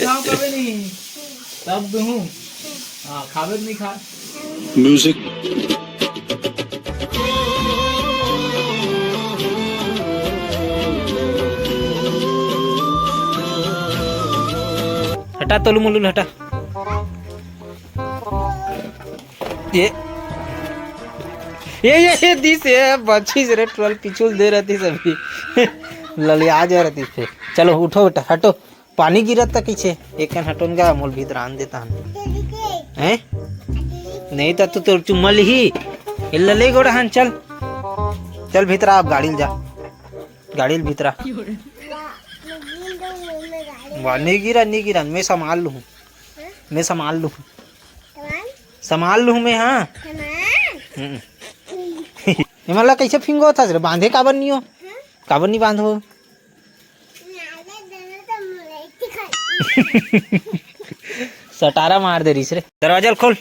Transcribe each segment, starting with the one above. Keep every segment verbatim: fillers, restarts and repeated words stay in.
खाओ कबे नहीं, तब दूहूं। हाँ, खाबे तो नहीं खा। म्यूजिक। हटा तोलू मोलू ल हटा। ये ये ये ये दिस ये बच्ची से रे ट्रोल पिछुल दे रहती सभी। ललिया जा रहती फिर। चलो उठो बेटा, हटो। पानी गिरत त कइसे? एक कन हटोन गा, मोल भीतर आन देता हन। हैं? नहीं त तू तोर चुम्मा लिही। ए लले गोड़ा हन, चल। चल भीतर आ, अब गाड़ी ल जा। गाड़ी ल भीतर आ। वाह, नहीं गिरा, नहीं गिरा, मैं संभाल लूँ। मैं संभाल लूँ। संभाल लूँ मैं, हाँ। हम्म। ये मतलब कैसे फिंगो था रे? बांधे काबर नहीं हो? काबर नहीं बांधो? सटारा मार दे रहीस रे। दरवाजा ल खोल।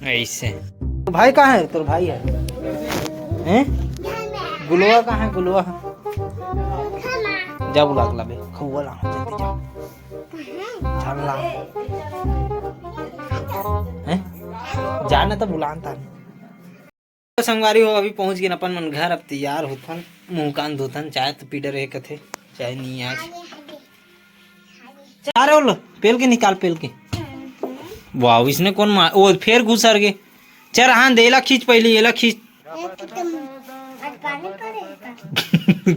ऐसे। तो भाई कहाँ है? तोर भाई है? हैं? गुलवा कहाँ है? गुलवा। जा बुला के लाबे। खौवा ला, जल्दी जा। चल ला। हैं? जा ना तो बुलान तान। तो संगवारी हो, अभी पहुंच गेन अपन मन घर। अब तैयार होथन, मुंह कान धोथन, चाय तो पी डरे कथे, चाय नहीं आज। चाय रे, पेल के निकाल, पेल के। वाह, इसने कौन मार, वो फेर घुसर गे। चल, हाँ दे, एला खींच पहली, एला खींच।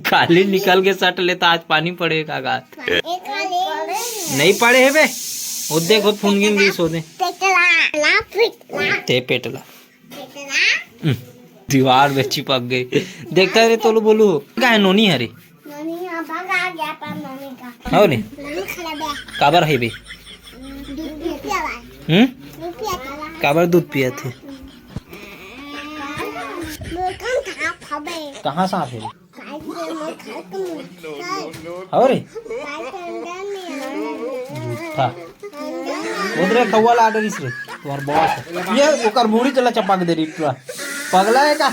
काली निकल के सट लेता, आज पानी पड़ेगा गा। नहीं पड़े हे बे, वो देखो फुनगिन दी सो दे। ते पेटला। हम्म, दीवार में चिपक गई। देखता रे तोलू बोलू, का है नोनी हरे? नोनी यहाँ भाग आ गया पर मम्मी का। हो रे? मम्मी खड़ा बे। काबर है बे? दूध पिया बा। हम्म? दूध पिया था। काबर दूध पिया थे? दूध कौन था, था बे? कहाँ सांप है? अरे। झूठा। उधरे खौवा ला डरिस रे, तुम्हार बॉस है। ये ओकर मुड़ी चला चपक दे रही पूरा। पगला है का?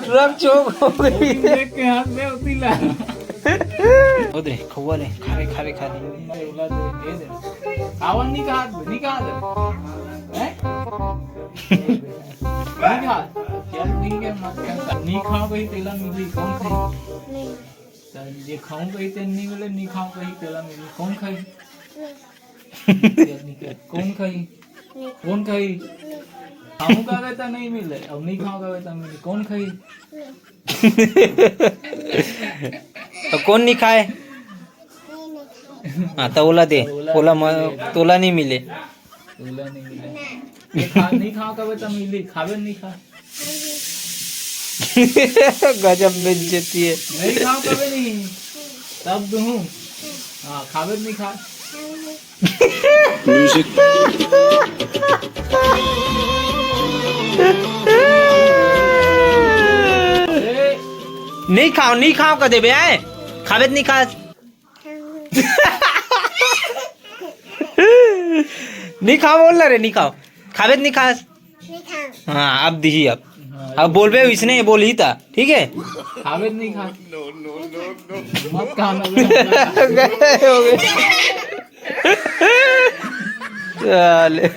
ट्रक चौक हो गई। देख के हाथ में उती ला। उधरे खौवा ले, खा रे, खा रे, खा रे। आवन नहीं कहा, नहीं कहा। हैं? नहीं खा। चल ठीक है, मत कर। नहीं खाओ कहीं तेला मिली, कौन खाई? नहीं। चल, जे खाऊं कहीं तेल नहीं मिले, नहीं खाओ कहीं तेला मिली, कौन खाई? तेल नहीं खाई। कौन खाई? कौन खाई? खाऊं का कहता नहीं मिले, अब नहीं खाओ का कहता मिली, कौन खाई? तो कौन नहीं खाए? हाँ, तो ओला दे, ओला ओला म-, तोला नहीं मिले। तोला नहीं मिले। ये खा, नहीं खाओ कबे तो मिली, खावे नहीं खा। गजब बेइज्जती है। नहीं खाओ कबे नहीं, तब दूँ। हाँ, खावे नहीं खा। म्यूजिक। नहीं खाओ, नहीं खाओ का देबे, आए? खावे तो नहीं खा। नहीं खाओ बोल ना रे, नहीं खाओ। खावे तो नहीं खास। नहीं खाओ। हाँ, अब दिही अब। हाँ, अब बोलबे, इसने बोलही ता, ठीक है? खावे तो नहीं खा। मत खाना। गए हो गए। साले।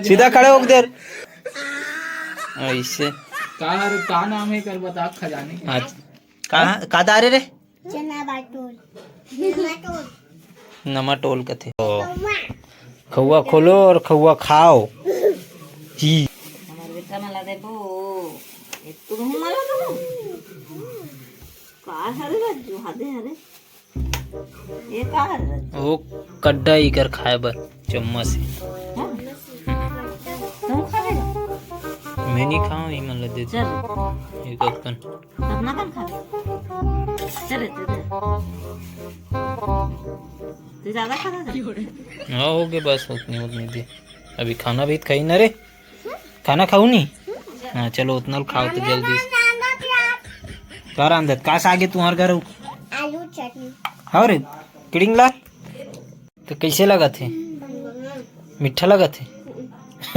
सीधा खड़े हो देर। ऐसे। का, का नाम है कर बता खजाने के? हाँ, कहाँ, का दारे रे? चना बाटोल। नमाटोल। नमाटोल कथे। ओ। खौवा खोलो और खौवा खाओ। जी। हमारे बेटा मला देबो। एक तो नहीं मला देबो। का हरे राजू, हदे हरे। ये का हरे राजू? वो कड्डा ही कर खाए बर चम्मच से। हाँ? तुम खा लेगा? मैं नहीं खाऊँ, ये मन लग देते। चल। ये तो अपन। कितना कम खा ले? चल रे, तू दे। तू ज्यादा खा ले। हाँ, हो गए बस, उतनी, उतनी दे। अभी खाना भी तो खाई ना रे। खाना खाऊ नहीं? हाँ, चलो, उतना खाओ तो जल्दी। का रांधत? का सागे तुम्हार घर हो? आलू चटनी। हाँ रे, किडिंग ला। तो कैसे लगत हे? मीठा लगत हे?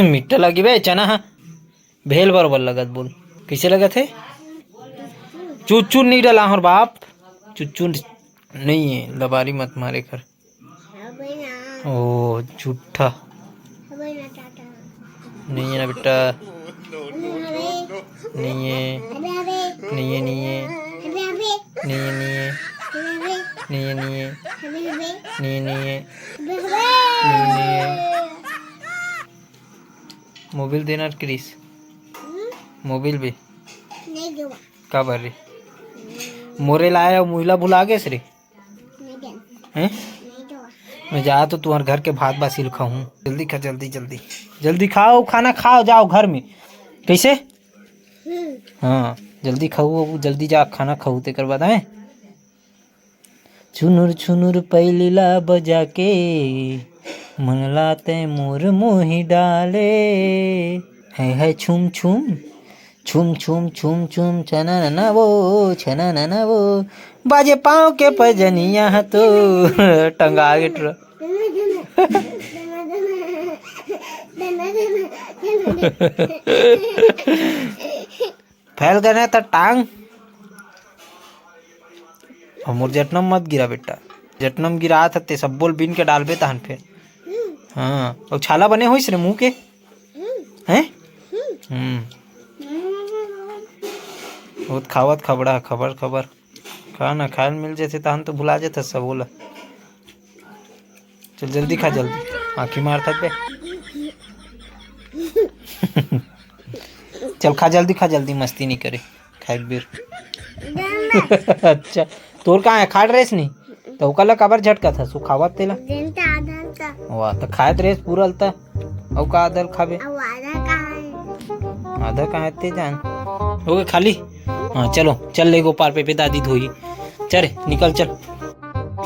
मीठा लगी बे, चना ह भेल बरोबर लगत, बोल। कैसे लगत हे? चूर चूर नहीं डला हर बाप, चुच्चू नहीं है, लबारी मत मारे कर। अबे ना। ओ झूठा। अबे ना टाटा। नहीं है ना बेटा। अबे ना बे। नहीं है। अबे ना बे। नहीं है, नहीं है। अबे ना बे। नहीं है, नहीं है। अबे ना बे। नहीं है, नहीं है। अबे ना बे। नहीं है, नहीं है। अबे ना बे। नहीं है, नहीं है। मोबिल देना क्रिस। हम्म? मोबिल भी। नहीं दूंगा। काबर रे? मोरे लाए अउ मुइला भुला गेस रे। नहीं दूंगा। हैं? नहीं दूंगा। मैं जा तो तुम्हारे घर के भात बासी ल खाहूँ। जल्दी खा, जल्दी, जल्दी। जल्दी खाओ, खाना खाओ, जाओ घर में। कैसे? हम्म। हाँ, जल्दी खाओ, जल्दी जा खाना खाओ, तेकर बाद आए। छुनुर छुनुर पैली ला बजा के, मन ला तै मोर मोही डाले। है, है, छुम छुम, छुम छुम छुम छुम, छना नना वो, छना नना वो, बाजे पाँव के पजनिया तो टंगा गे टुरा। फैल गए ना त टांग। अउ मोर जटनम मत गिरा बेटा, जटनम गिरा त ते सब्बो ल बीन के डालबे तहन फेर। हाँ, अउ छाला बने होइस रे मुंह के। हैं? हम्म। बहुत खावत खबड़ा, खबर, खबर। खा ना, खाए ल मिल जथे तहन तो भुला जथे सब ओला। चल जल्दी खा, जल्दी। आँखी मारत हे। चल खा, जल्दी खा, जल्दी, मस्ती नहीं करे। खाए के बेर। अच्छा, तोर कहाँ है? खाड़ रेस नहीं? तो ओकर ला काबर झटकत हस? खावत तेला। दिन त आधा त। वाह, त खाए त रेस पूरा ल त। अउ का आधा ल खाबे? अब आधा कहाँ है? आधा कहाँ है ते जान। हो गए खाली? हाँ, चलो, चल ले गोपाल पे, पे दादी धोई। चल रे, निकल चल।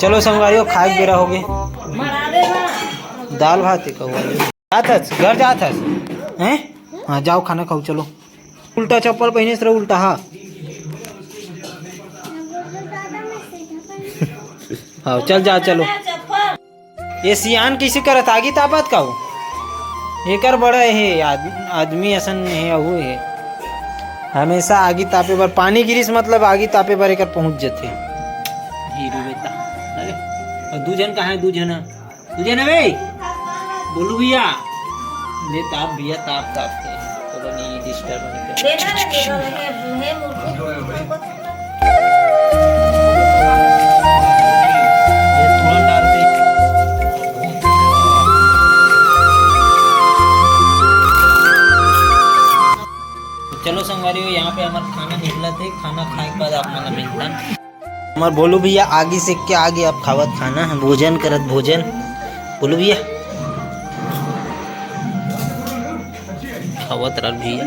चलो संगवारियों, खाए के बेरा हो गए। दाल भात है कहूँ। जात हस, घर जात हस? हैं? हाँ, जाओ खाना खाओ, चलो। उल्टा चप्पल पहने से रहो, उल्टा, हाँ। हाँ, चल जा, चलो। ये सियान किसी करत आगी तापत का हो? एकर बड़ा हे आद-, आदमी असन हे, अहू हे। हमेशा आगी तापे बर, पानी गिरिस मतलब आगी तापे बर एकर पहुंच जथे। हीरो बेटा। अरे, अउ दू झन कहाँ हे? दू झन, दू झन हे बे? बोलू भैया। ले ताप भैया, ताप, ताप के। चलो नहीं disturb नहीं कर। देना ना, देना, हे, हे मूर्ति। ये तुरंत डाल दे। तो चलो संगवारी हो, यहाँ पे हमारा खाना निकला थे, खाना खाए के बाद आप मन मिलता। हमार भोलू भैया आगी सेक के आगे, अब खावत खाना है, भोजन करत भोजन। भोलू भैया खावत रह भैया।